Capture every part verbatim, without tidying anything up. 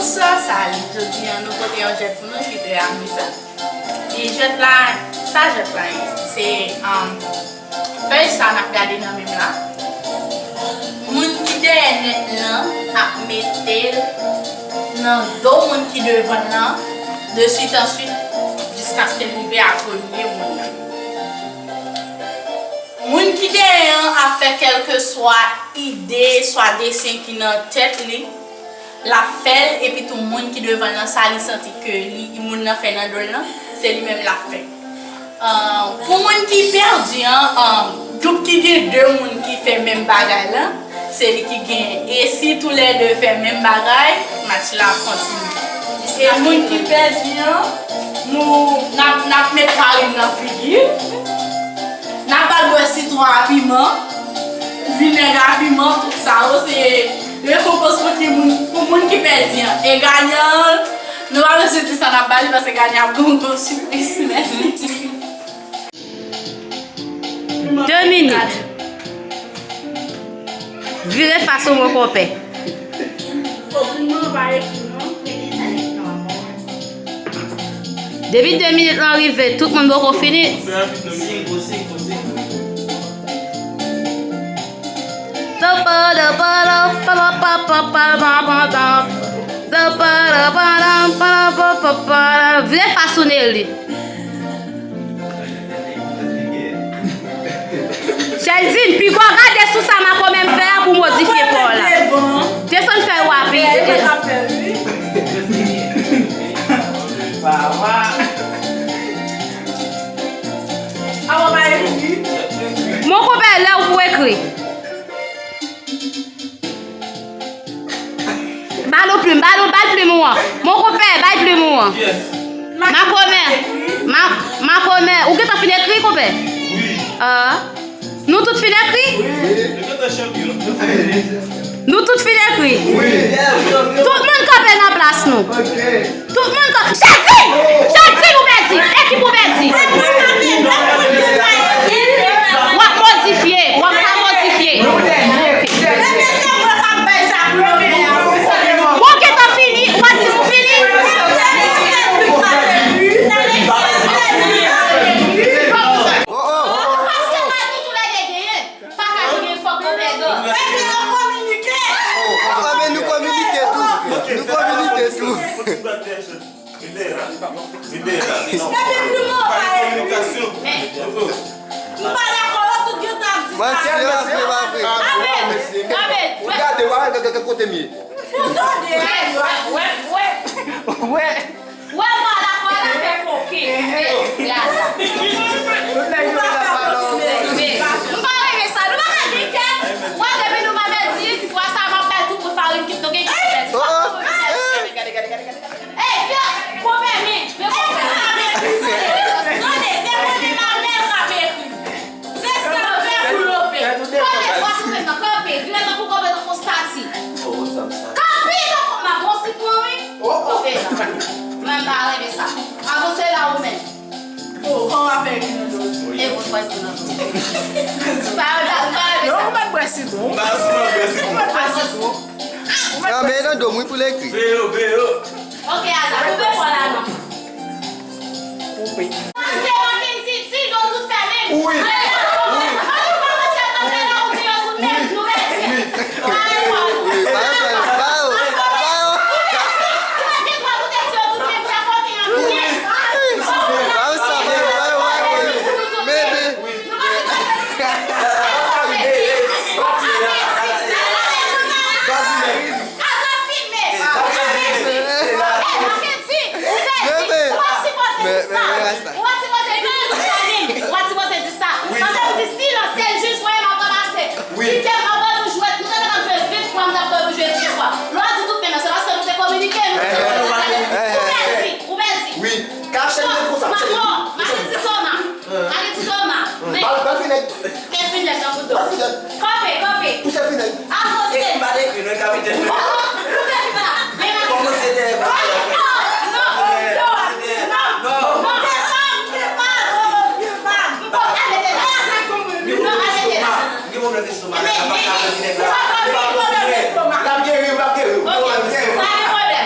Bonswa, salut. Jodi a, nou pote yon jwèt pou nou ki trè amizan. E jwèt la, sa jwèt la ye? Se, um, fèy sa n ap gade nan men m la. Moun ki dèyè nèt lan ap mete l nan do moun ki devan l lan, de swit an swit, jiskaske l rive a premye moun nan. Moun ki dèyè an ap fè kèlkeswa ide, swa desen ki nan tèt li, l ap fè l, epi tou moun ki devan l lan, sa li santi ke li, moun nan fè nan do l lan, se li menm l ap fè. Ah, pou moun ki pèdi an, ah, gwoup ki gen de moun ki fè menm bagay lan, se li ki genyen. E si toulède fè menm bagay, match la ap kontinye. E moun ki pèdi an, nou, n ap, n ap met farin nan figi l. N ap ba l bwè sitwon a piman, vinèg a piman, tout sa yo, se rekonpans pou ki moun, pou moun ki pèdi an. E ganyan an, nou pa bezwen di sa n ap ba li, paske ganyan an ap gen yon gwo sipriz, mèsi. De minit. Vire fas ou, mon konpè. Depi de minit lan rive, tout moun poko fini. Vire fas ou, Nelly. Sheldine, piga w gade sou sa makomè m fè a pou w modifye pa w la. Desann fèy w a pi. Mon konpè, lè w pou ekri. Ba l yon plim, ba l, ba l plim ou an. Mon konpè, bay plim ou an. Makomè. Ma, makomè. Ou gentan fin ekri, konpè? Ah. Nou tout fin ekri? Nou tout fin ekri? Tout moun kanpe nan plas nou. Tout moun kanpe. Jazzy! Jazzy, ou pèdi! Ekip ou pèdi! W ap modifye, w ap ka modifye. Bon, gentan fini, w ap di nou fini. Paske mwen di toulède genyen. Pa ka genyen, fòk nou pèdi. Epi nou kominike. Oh, men nou kominike tou. Nou kominike tou. Epi nou pa kominike. M pa dakò, yo tout gentan ap di sa. Manti, yo ap di pa vre. Amen. Amen. Ou gade, w a gade kote m ye. Ou tande? Wè, wè, wè. Wè. Wè, m pa dakò, l ap fè koke. Gaza. Tout nèg yo la pa la. M pa renmen sa. Nou pa ka gen kè. Wè, depi nou pa pèdi, fwa sa m ap bay tout moun farin kit nou gen kè pèdi. Sa. Gade, gade, gade, gade. Ey, fè, konpè, men, men konpè. Tande, se mwen menm Arnel k ap ekri. Se sa m fè pou love. Kanpe, twa sou mèt nan, kanpe. Vire tankou kanpe tankou stati. Kanpe tankou m ap pran sitwon, wi. Kanpe la. Mwen m pa renmen sa. Avanse la ou menm. Oh, kòman w ap fè ekri nan do? E vòt pa ekri nan do. M pa, m pa renmen sa. Non, ou mèt bwè sitwon. M pa sou mwen bwè sitwon. Ou mèt bwè sitwon. Nan men nan do m, wi, pou l ekri. Veyo, veyo. Ok, Aza, koupe pwa la non. Koupe. Pase Makendy, di nou tout fèmen. Wi. Wi. Kòmanse nan fè la ou di yo tout menm, nou rete. Wi. Pale pwa nou. Wi, pale pwa nou. Ba yo. Ba yo. Ou mèt gen dwa pou te di yo tout menm, fè koken an tou. Wi. Ba yo sa, ba yo, ba yo, ba yo. Men, men. Kite m, m ap ranmase. Kite m, m ap ban nou jwèt. Nou te gentan jwe ven fwa, m t ap ban nou jwe ven fwa. Lè w di tout menm nan, se paske nou te kominike, nou te kominike. Ou pèdi, ou pèdi. Wi. Ka chèn de konsa, chèn de. Makendy Thomas. Makendy Thomas. Men. Bal, bal finèg. Bal finèg nan bout do. Bal finèg. Kanpe, kanpe. Pouse finèg. Avanse. Ekri pa ekri, non, kapitèn. Oh, oh, koupe fi pa. Men Makendy. Kòmanse dèyè. Non, non, non, non, non. Li gen pwoblèm lestomak. Li pa ka pran finèg la. L ap geri, l ap geri. Ok, pa gen pwoblèm.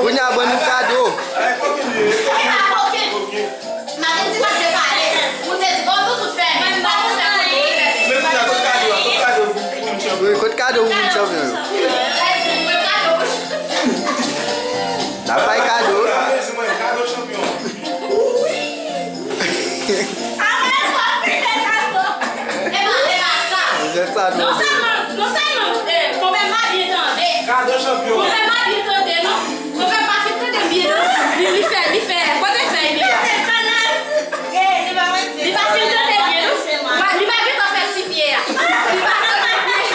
Kounye a ban nou kado. Maten di pa te pale. Ou te di, bon, nou tout fèmen. Kòman fè pou nou fèmen? Men kounye a, kot kado a? Kot kado pou, pou moun chanpyon yo? Wi, kot kado pou moun chanpyon yo? N ap bay kado. Kado chanpyon. Wi. Jèt sa non sèlman, non sèlman, eh, konpè m pa byen tande. Kado chanpyon. Konpè m pa byen tande, non. Konpè m pa fin tande byen, non. Li, li fè, li fè, kote fèy li a? Li pa fin tande byen, non. Li pa gentan fè ti pye a. Li pa tande byen.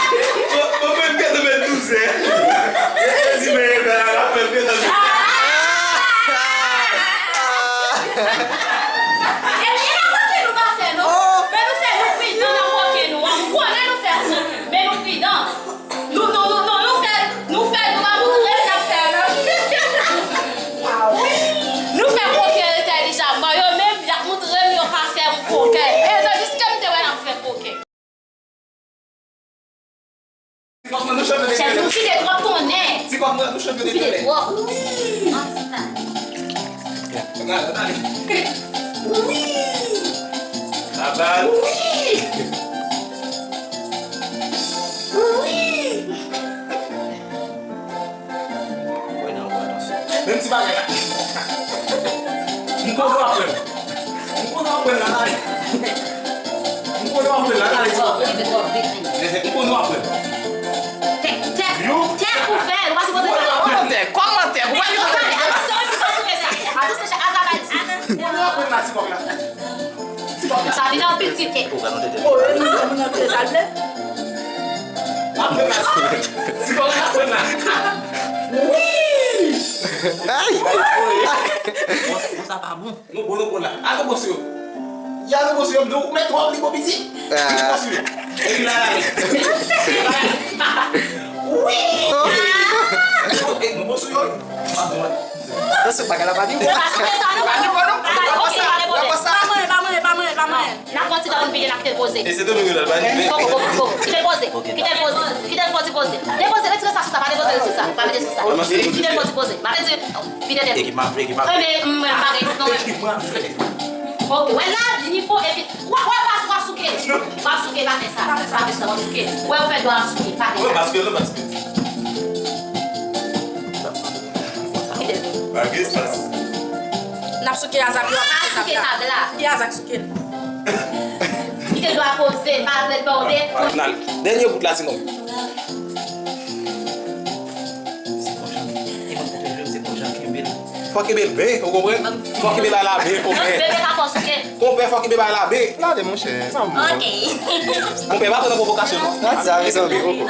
Bon, bon, men m gentan met douz, eh. Li di, men, men, l ap fè l gentan met. Ah! Epi, e pa koke nou pa fè, non. Men nou fè, nou pridan nan koke nou an. M konnen nou fè sa, men nou pridan. Nou, nou, nou, nou, nou fè, nou fè, nou pa montre n ap fè, non. Nou fè koke entèlijaman. Yo menm, y ap montre m yo pa fè m koke. E tandiske m te wè n ap fè koke. Chèf, nou file twòp tonnè. Nou file twòp. Wi. Wi. Wi. Menm ti bagay la. M konnen w ap pran. M konnen w ap pran la, tande. M konnen w ap pran la, tande, ti bagay. M konnen w ap pran. Tèk, tèk, tèk ou fè, ou pa sipoze fè. Kòmantè, kòmantè. Ou pa sipoze fè sa. Atann, se Azabadi. M konnen w ap pran la, ti kòk la. Sa vin an piti kèk. Oh, e nou, nou nan pye sa l vle. Apre la, si bon, apre la. Wi! Ay! Bon, bon, sa pa bon. Nou bon, nou bon la. Alo, bòs yo. Y alo, bòs yo, nou, ou mèt twòp li bon piti. Ah. Bòs yo. Epi la, la. Wi! Oh. E, nou bòs yo. Pa bon. Atansyon, bagay la pa vin. Se pa sou sa, non, pa sou sa, non. Bagay, ok, pa gen pwoblèm. Pa manyen, pa manyen, pa manyen, pa N ap pran ti dòm vide, n ap kite l poze. E se Domino l al pa rive. Poko, poko, poko. Kite l poze. Kite l poze. Kite l fò ti poze. Depoze, retire sa sou sa, pa depoze l sou sa. Pa mete sou sa. Kite l fò ti poze. M ap di, vide tèt. Ekip m ap fè, ekip m ap fè. Enben, m, m, bagay, non. Ekip m ap fè. Ok, wè la, li fò, epi, wè, wè, w ap souke. W ap souke, pa fè sa. Pa fè sa, w ap souke. Wè, ou fè dwa ap souke, pa fè sa. Wè, paske lè, paske. Kite l. Pa gen espas. N ap souke a zak yo, ap souke tab la. Ki a zak souke l? Kite dwa poze, pa vle bòde. Nan, dènye bout la, ti nonm. Se konjan, e mwen kontre jwe, se konjan kenbe l. Fò kenbe l ben, ou konprann? Fò kenbe bagay la ben, konpè. Bebe pa fò souke. Konpè, fò kenbe bagay la ben. Gade, monchè, sa bon. Ok. Konpè, pa pran nan pwovokasyon, non. Gad sa, mezanmi, koko.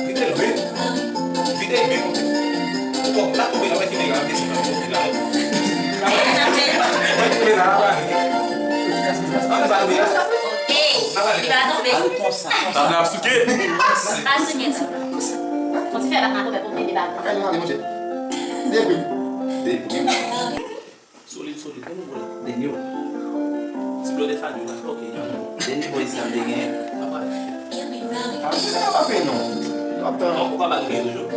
Vide l byen. Vide l byen. Bon, la tonbe la, mwen kite la, mwen kite la. Mwen kite la, mwen kite la. An nou va tonbe la. Ok. Li va tonbe. Al konsa, konsa. Tab la ap souke. Pa souke, tab la. Konn ti fè bak nan tonbe pou mete bak. Fè l mande, monchè. Debri. Debri. Solid, solid. Bon, bon, bon. Denyo. Ti blòdè Fabio la. Ok. Denyo, boy, sa te gen. Apa. Apa, apa, apa, non. Ou pa ba nou gen toujou.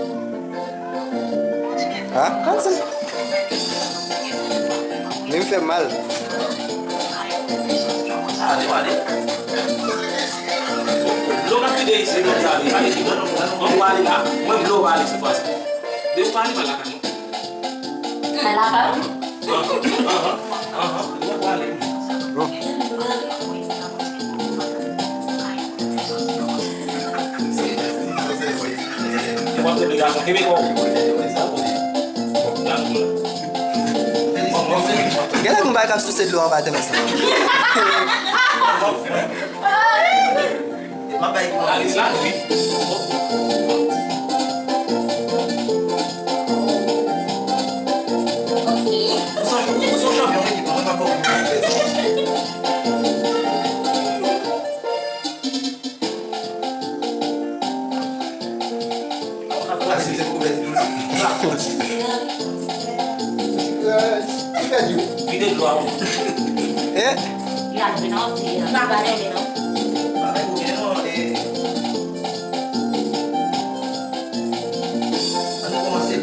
Ha? Ann sa. Li m fè mal. Ale, ale. Dlo k ap vide isi, konsa, ale, ale, ale. Mwen, mwen, mwen, ale la. Mwen, dlo, ale, se fwa sa. De ou pa ale, pa lakay mwen. Mwen lakay ou. Anhan, anhan, anhan. Mwen, mwen, ale. Genlè gon bagay k ap souse dlo anba tè mwen sa. Vide dlo a. Eh? Ann nou kòmanse.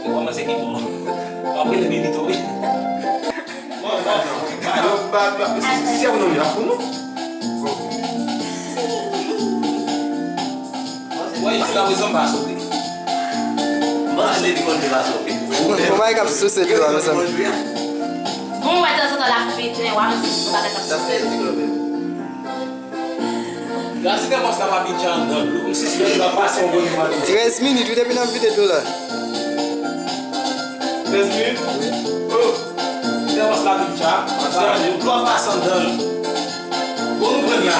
Kòmanse ki bò? W ap rele Benito, wi. Bon, bon, bon. Ba, ba, ba, si, si, si, non, li la pou nou. Wè, jiska prezan, m pa sote. M panse depi konn li pa sote. Bon, bagay k ap souse dlo a, mezanmi. Bon, wè, tanzantan l ap vide, men w ap di, bagay k ap souse. Gad si Tèmòs la pa pitcha anndan dlo. M sispèk l ap pase yon bon mwa. Trèz minit, wi, depi n ap vide dlo la. Trèz minit? Wi. Oh! Tèmòs la pitcha. Dlo ap pase anndan l. Bon, nou pran la.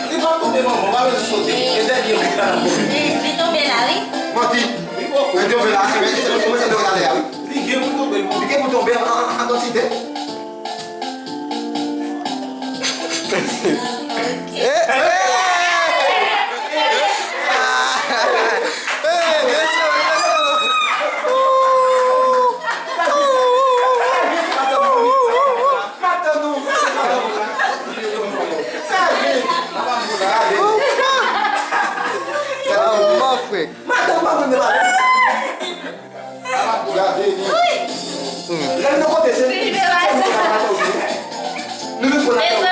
Li p ap tonbe, manman, pa bezwen sote. E dènye bout la n ap tonbe. Li, li tonbe la, wi. Manti. Li poko. Li tonbe la, men se mwen se dlo talè a, wi. Li gen pou tonbe, wi. Li gen pou tonbe an, an, an kantite. Eh, eh! Eh, mesye, mesye. Sa mò frè. Gade li. Lè m nan kote se li ki fè moun ka pran tan wi. Nou vin pran nan tan.